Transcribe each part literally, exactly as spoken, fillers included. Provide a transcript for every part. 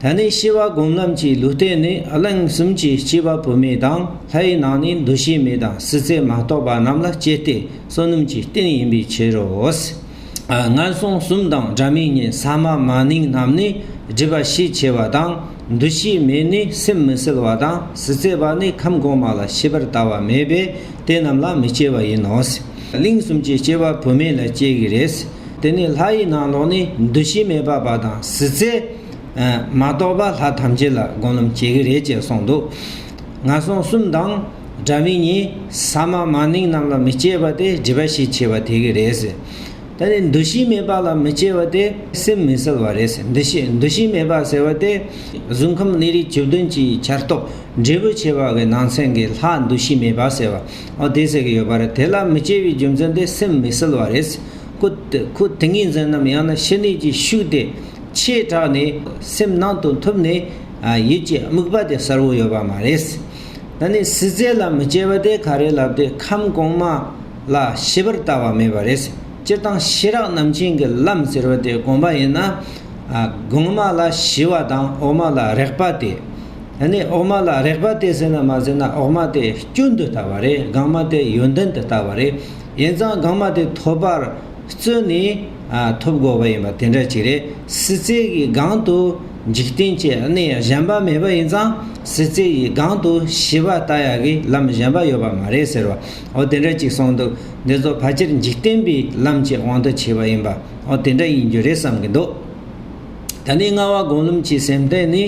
ད་ནི་ཤེས་པ་སྒོམ་ལམ་གྱི་ལུས་རྟེན་ནི་གླིང་གསུམ་གྱི་སྐྱེས་པ་བུད་མེད་དང་ལྷ་ཡི་ནང་ནས་འདུ་ཤེས་མེད་དང་སྲིད་རྩེ་མ་གཏོགས་པ་རྣམས་ལ་སྐྱེ་སྟེ་བསོད་ནམས་ཀྱི་རྟེན་ཡིན་པའི་ཕྱིར་རོ། ཨ། ངན་སོང་གསུམ་དང་སྒྲ་མི་སྙན་ཟ་མ་མ་ནིང་རྣམས་ནི་སྒྲིབ་པ་ཤས་ཆེ་བ་དང་། འདུ་ཤེས་མེད་ནི་སེམས་མི་གསལ་བ་དང་། སྲིད་རྩེ་བ་ནི་ཁམས་གོང་མ་ལ་ཤེས་པར་ལྟ་བ་མེད་པས་དེ་རྣམས་ལ་མི་སྐྱེ་བ་ཡིན་ནོ། གླིང་གསུམ་གྱི་སྐྱེས་པ་བུད་མེད་ལ་སྐྱེ་གི་རེད། དེ་ནི་ལྷ་ཡི་ནང་ལོགས་ནས་འདུ་ཤེས་མེད་པ་པ་དང་སྲིད་རྩེ་མ་གཏོགས་པ་ལྷ་ཐམས་ཅད་ལ་སྒོམ་ལམ་སྐྱེ་གི་རེད་ཅེས་གསུངས་འདུག། ངན་སོང་གསུམ་དང་སྒྲ་མི་སྙན་ཟ་མ་མ་ནིང་རྣམས་ལ་མི་སྐྱེ་བ་དེ་སྒྲིབ་པ་ཤས་ཆེ་བ་དེ་གི་རེད་ཟེར། ད་ནི་འདུ་ཤེས་མེད་པ་ལ་མི་སྐྱེ་བ་དེ་སེམས་མི་གསལ་བ་རེད་ཟེར། འདུ་ཤེས་འདུ་ཤེས་མེད་པ་ཟེར་བ་དེ་གཟུགས་ཁམས་གནས་རིས་བཅུ་བདུན་གྱི་ཆར་ཐོབ་འབྲས་བུ་ཆེ་བ་གི་ནང་ཚན་གྱི་ལྷ་འདུ་ཤེས་མེད་པ་ཟེར་བ། འོ་དེ་ཟེར་གི་ཡོད་པ་རེད། དེ་ལ་མི་སྐྱེ་བའི་རྒྱུ་མཚན་དེ་སེམས་མི་གསལ་བ་རེད། ཁོ་ཁོ་ཏིང་ངེ་འཛིན་ནམ་ཡང་ན་ཕྱི་སྣོད་ཀྱི་ཤུགས་དེ་ཆེ་དྲགས་ནས་སེམས་ནང་དུ་ཐུབ་ནས་ཡིད་ཀྱི་དམིགས་པ་དེ་གསལ་བོ་ཡོད་པ་མ་རེད། ད་ནི་སྲིད་རྩེ་ལ་མི་སྐྱེ་བ་དེ་ག་རེ་ལབ་དེ་ཁམས་གོང་མ་ལ་ཤེས་པར་ལྟ་བ་མེད་པ་རེད། སྤྱིར་བཏང་ཤེས་རབ་རྣམ་མཁྱེན་གྱི་ལམ་ཟེར་བ་དེ་སྒོམ་པ་ཡིན་ན། གོང་མ་ལ་ཞི་བ་དང་འོག་མ་ལ་རེག་པ་དེ། ད་ནི་འོག་མ་ལ་རེག་པ་དེ་ཟེར་ན་མ་ཟེར་ན་འོག་མ་དེ་སྐྱོན་དུ་ལྟ་བ་རེད། གོང་མ་དེ་ཡོན་ཏན་དུ་ལྟ་བ་རེད། ཡིན་ཙང་གོང་མ་དེ་ཐོབ་པར་བརྩོན་ནས་ཐོབ་དགོས་པ་ཡིན་པ་དེ་འདྲ་ཅིག་རེད། སྲིད་རྩེ་གི་སྒང་དུ་འཇིག་རྟེན་གྱི་གནས་གཞན་པ་མེད་པ་ཡིན་ཙང་སྲིད་རྩེ་ཡི་སྒང་དུ་ཞི་བ་ལྟ་ཡག་གི་ལམ་གཞན་པ་ཡོད་པ་མ་རེད་ཟེར་བ། འོ་དེ་འདྲ་ཅིག་གསུངས་འདུག། འདི་ཚོ་ཕལ་ཆེར་འཇིག་རྟེན་པའི་ལམ་གྱི་དབང་དུ་བྱས་པ་ཡིན་པ། འོ་དེ་འདྲ་ཡིན་རྒྱུ་རེད་བསམ་གྱི་འདུག། ད་ནི་ལྔ་བ་སྒོམ་ལམ་གྱི་སེམས་རྟེན་ནི།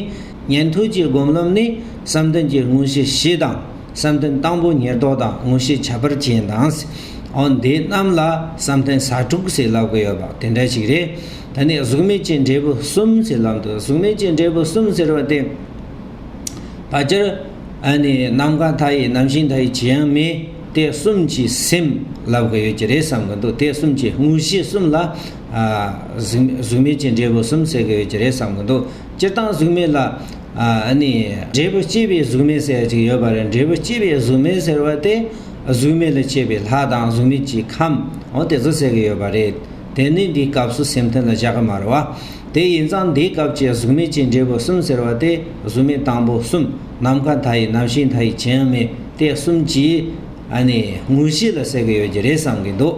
ཉན་ཐོས་ཀྱི་སྒོམ་ལམ་ནི་བསམ་གཏན་གྱི་དངོས་གཞི་བཞི་དང་། བསམ་གཏན་དང་པོ་ཉེར་བསྡོགས་དང་། དངོས་གཞི་ཁྱད་པར་ཅན་དང་། འོ་འདི་རྣམས་ལ་བསམ་གཏན་ས་དྲུག་ཟེར་ལབ་ཀྱི་ཡོད་པ་དེ་འདྲ་ཞིག་རེད། ད་ནི་གཟུགས་མེད་ཀྱི་འབྲས་བུ་གསུམ་ཟེར་ལབ་འདུག། གཟུགས་མེད་ཀྱི་འབྲས་བུ་གསུམ་ཟེར་བ་དེ། ཕལ་ཆེར་ཨ་ནི་ནམ་མཁའ་མཐའ་ཡས་རྣམ་ཤེས་མཐའ་ཡས་ཇི་ཡང་མེད། དེ་གསུམ་གྱི་སེམས་ལབ་ཀྱི་ཡོད་ཀྱི་རེད་བསམ་གྱི་འདུག། དེ་གསུམ་གྱི་དངོས་གཞི་གསུམ་ལ། ཨ། གཟུགས་གཟུགས་མེད་ཀྱི་འབྲས་བུ་གསུམ་ཟེར་གྱི་ཡོད་ཀྱི་རེད་བསམ་གྱི་འདུག། སྤྱིར་བཏང་གཟུགས་མེད་ལ། ཨ་ནི་འབྲས་བུ་སྐྱེས་པའི་གཟུགས་མེད་ཟེར་ཡ་ཅིག་ཡོད་པ་རེད། འབྲས་བུ་སྐྱེས་པའི་གཟུགས་མེད་ཟེར་བ་དེ་གཟུགས་མེད་ལ་སྐྱེས་པའི་ལྷ་དང་གཟུགས་མེད་ཀྱི་ཁམས། འོ་དེ་ཚོ་ཟེར་གྱི་ཡོད་པ་རེད། དེ་ནི་འདིའི་སྐབས་སུ་སེམས་རྟེན་ལ་བཞག་གི་མ་རེད་བ། དེ་ཡིན་ཙང་འདིའི་སྐབས་ཀྱི་གཟུགས་མེད་ཀྱི་འབྲས་བུ་གསུམ་ཟེར་བ་དེ་གཟུགས་མེད་དང་པོ་གསུམ། ནམ་མཁའ་མཐའ་ཡས་རྣམ་ཤེས་མཐའ་ཡས་ཇི་ཡང་མེད། དེ་གསུམ་གྱི་ཨ་ནི་དངོས་གཞི་ལ་ཟེར་གྱི་ཡོད་ཀྱི་རེད་བསམ་གྱི་འདུག།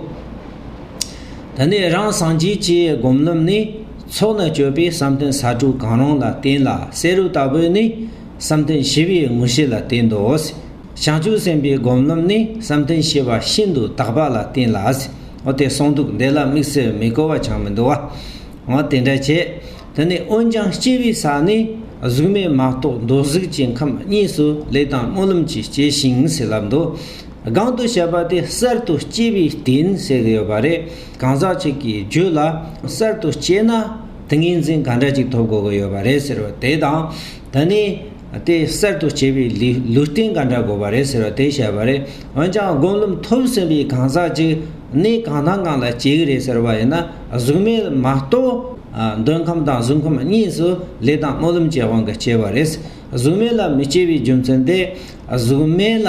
ད་ནི་རང་སངས་རྒྱས་ཀྱི་སྒོམ་ལམ་ནི། ཚོགས་ནི་སྤྱོད་པའི་བསམ་གཏན་ས་དྲུག་གང་རུང་ལ་བརྟེན་ལ། བསེ་རུ་ལྟ་བུ་ནི་བསམ་གཏན་བཞི་པའི་དངོས་གཞི་ལ་བརྟེན་ཏོ། བྱང་ཆུབ་སེམས་དཔའི་སྒོམ་ལམ་ནི་བསམ་གཏན་བཞི་པ་ཤིན་ཏུ་དག་པ་ལ་བརྟེན་ལ། འོ་དེ་གསུངས་འདུག། འདི་ལ་དམིགས་བསལ་མི་གོ་བ་ཅང་མི་འདུག་བ། འོ་དེ་འདྲ་བྱས། དེ་ནས་འོན་ཀྱང་སྐྱེ་བའི་ས་ནི་གཟུགས་མེད་མ་གཏོགས་འདོད་གཟུགས་ཀྱི་ཁམས་གཉིས་སུ་ལས་དང་སྨོན་ལམ་གྱིས་སྐྱེ་ཞིང་ཟེར་ལབ་འདུག། གང་དུ་བཤད་པ་དེ་གསར་དུ་སྐྱེ་བའི་རྟེན་ཟེར་གྱི་ཡོད་པ་རེད། གང་ཟག་ཅིག་གི་རྒྱུད་ལ་གསར་དུ་སྐྱེས་ན་ཏིང་ངེ་འཛིན་ག་འདྲ་ཅིག་ཐོབ་དགོས་ཀྱི་ཡོད་པ་རེད་ཟེར་བ་དེ་དང་། ད་ནི་དེ་གསར་དུ་སྐྱེ་བའི་ལུས་ལུས་རྟེན་ག་འདྲ་དགོས་པ་རེད་ཟེར་བ་དེ་བཤད་པ་རེད། འོན་ཀྱང་སྒོམ་ལམ་ཐོབ་ཟིན་པའི་གང་ཟག་ཅིག་གནས་གང་དང་གང་ལ་སྐྱེ་གི་རེད་ཟེར་བ་ཡིན་ན། གཟུགས་མེད་མ་གཏོགས་འདོད་ཁམས་དང་གཟུགས་ཁམས་གཉིས་སུ་ལས་དང་སྨོན་ལམ་གྱི་དབང་གིས་སྐྱེ་བ་རེད། གཟུགས་མེད་ལ་མི་སྐྱེ་བའི་རྒྱུ་མཚན་དེ། གཟུགས་མེད་ལ་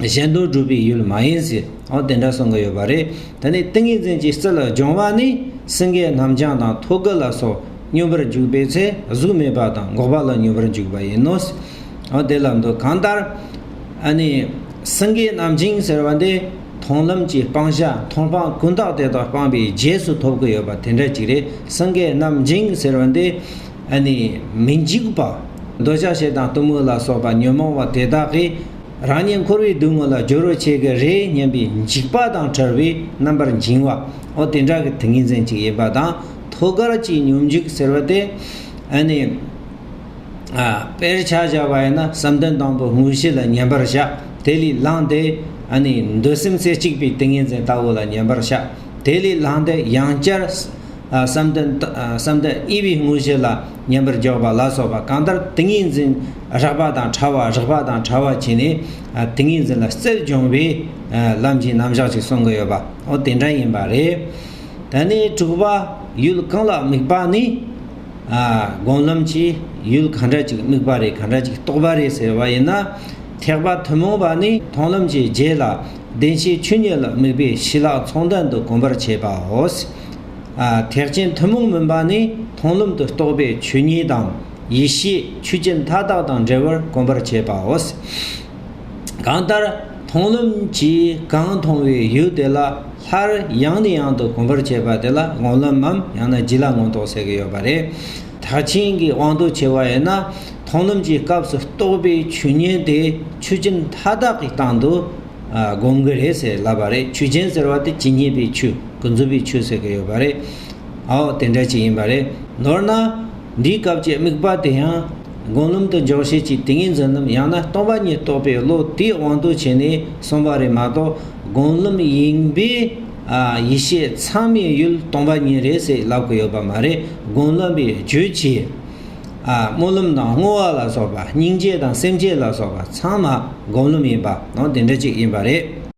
གཞན་དོན་སྒྲུབ་པའི་ཡུལ་མ་ཡིན་ཟེར། འོ་དེ་འདྲ་གསུང་གི་ཡོད་པ་རེད། ད་ནི་ཏིང་ངེ་འཛིན་གྱི་རྩལ་སྦྱོང་བ་ནི་སེང་གེ་རྣམ་བསྒྱིངས་དང་ཐོད་རྒལ་ལ་སོགས་སྙོམས་པར་འཇུག་པའི་ཚེ་གཟུགས་མེད་པ་དང་འགོག་པ་ལ་སྙོམས་པར་འཇུག་པ་ཡིན་ནོ། འོ་དེ་ལ་འདོད་གང་ལྟར། ཨ་ནི་སེང་གེ་རྣམ་བསྒྱིངས་ཟེར་བ་འདི་མཐོང་ལམ་གྱི་སྤང་བྱ་མཐོང་སྤང་ཀུན་བརྟགས་དེ་དག་སྤངས་པའི་རྗེས་སུ་ཐོབ་ཀྱི་ཡོད་པ་དེ་འདྲ་ཅིག་རེད། སེང་གེ་རྣམ་བསྒྱིངས་ཟེར་བ་འདི་ཨ་ནི་མི་འཇིགས་པ། འདོད་ཆགས་ཞེ་སྡང་གཏི་མུག་ལ་སོགས་པ་ཉོན་མོངས་པ་དེ་དག་གིས་རང་ཉིད་འཁོར་བའི་སྡུག་བསྔལ་ལ་སྦྱོར་བར་བྱེད་ཀྱི་རེད་སྙམ་པའི་འཇིགས་པ་དང་བྲལ་བའི་རྣམ་པར་བསྒྱིངས་པ། འོ་དེ་འདྲ་གི་ཏིང་ངེ་འཛིན་ཅིག་ཡིན་པ་དང་། ཐོད་རྒལ་གྱི་སྙོམས་འཇུག་ཟེར་བ་དེ་ཨ་ནི། ཨ། དཔེར་ཆ་བཞག་པ་ཡིན་ན་བསམ་གཏན་དང་པོ་དངོས་གཞི་ལ་ཉན་པར་བྱ། དེ་ལས་ལངས་ཏེ་ཨ་ནི་འདོད་སེམས་རྩེ་གཅིག་པའི་ཏིང་ངེ་འཛིན་ལྟ་བུ་ལ་ཉན་པར་བྱ། དེ་ལས་ལངས་ཏེ་ཡང་བསྐྱར། ཨ། བསམ་གཏན། ཨ། བསམ་གཏན་གཉིས་པའི་དངོས་གཞི་ལ་ཉན་པར་འཇུག་པ་ལ་སོགས་པ་གང་ལྟར་ཏིང་ངེ་འཛིན་རགས་པ་དང་ཕྲ་བ་རགས་པ་དང་ཕྲ་བ་བྱས་ནས། ཨ། ཏིང་ངེ་འཛིན་ལ་རྩལ་སྦྱོང་བའི། ཨ། ལམ་གྱི་རྣམ་གཞག་ཅིག་གསུང་གི་ཡོད་པ། འོ་དེ་འདྲ་ཡིན་པ་རེད། ད་ནི་དྲུག་པ་ཡུལ་གང་ལ་དམིགས་པ་ནི། ཨ། སྒོམ་ལམ་གྱི་ཡུལ་ག་འདྲ་ཅིག་དམིགས་པ་རེད། ག་འདྲ་ཅིག་རྟོགས་པ་རེད་ཟེར་བ་ཡིན་ན། ཐེག་པ་ཐུན་མོང་བ་ནི་མཐོང་ལམ་གྱི་རྗེས་ལ་བདེན་བཞིའི་ཆོས་ཉིད་ལ་དམིགས་པའི་ཞི་ལྷག་མཚུངས་ལྡན་དུ་གོམས་པར་བྱེད་པའོ། ཨ། ཐེག་ཆེན་ཐུན་མོང་མིན་པ་ནི་མཐོང་ལམ་དུ་རྟོགས་པའི་ཆོས་ཉིད་དང་ ཡེ་ཤེས་ཆོས་ཅན་མཐའ་དག་དང་འབྲེལ་བར་གོམས་པར་བྱེད་པའོ། གང་ལྟར་མཐོང་ལམ་གྱིས་གང་མཐོང་བའི་ཡུལ་དེ་ལ་སླར་ཡང་ནས་ཡང་དུ་གོམས་པར་བྱེད་པ་དེ་ལ་སྒོམ་ལམ་མམ་ཡང་ན་རྒྱུད་ལ་མངོན་རྟོགས་ཟེར་གྱི་ཡོད་པ་རེད། ཐེག་ཆེན་གྱི་དབང་དུ་བྱས་པ་ཡིན་ན། མཐོང་ལམ་གྱི་སྐབས་སུ་རྟོགས་པའི་ཆོས་ཉིད་དེ་ཆོས་ཅན་མཐའ་དག་གི་སྟེང་དུ་ཨ་སྒོམ་གྱི་རེད་ཟེར་ལབ་པ་རེད། ཆོས་ཅན་ཟེར་བ་དེ་ཇི་སྙེད་པའི་ཆོས་ཀུན་རྫོབ་པའི་ཆོས་ཟེར་གྱི་ཡོད་པ་རེད། ཨའོ་དེ་འདྲ་ཅིག་ཡིན་པ་རེད། མདོར་ན་འདིའི་སྐབས་ཀྱི་དམིགས་པ་དེ་ཡང་སྒོམ་ལམ་དུ་འཇོག་བྱེད་ཀྱི་ཏིང་ངེ་འཛིན་ལམ་ཡང་ན་སྟོང་པ་ཉིད་རྟོགས་པའི་བློ་དེའི་དབང་དུ་བྱས་ནས་གསུངས་པ་རེད་མ་གཏོགས། སྒོམ་ལམ་ཡིན་པས་ཨ་ཡེ་ཤེས་ཚང་མའི་ཡུལ་སྟོང་པ་ཉིད་རེད་ཟེར་ལབ་ཀྱི་ཡོད་པ་མ་རེད། སྒོམ་ལམ་པའི་རྒྱུད་ཀྱི་ཨ་སྨོན་ལམ་དང་བསྔོ་བ་ལ་སོགས་པ་སྙིང་རྗེ་དང་སེམས་བསྐྱེད་ལ་སོགས་པ་ཚང་མ་སྒོམ་ལམ་ཡིན་པ་ནང་དེ་འདྲ་ཅིག་ཡིན་པ་རེད།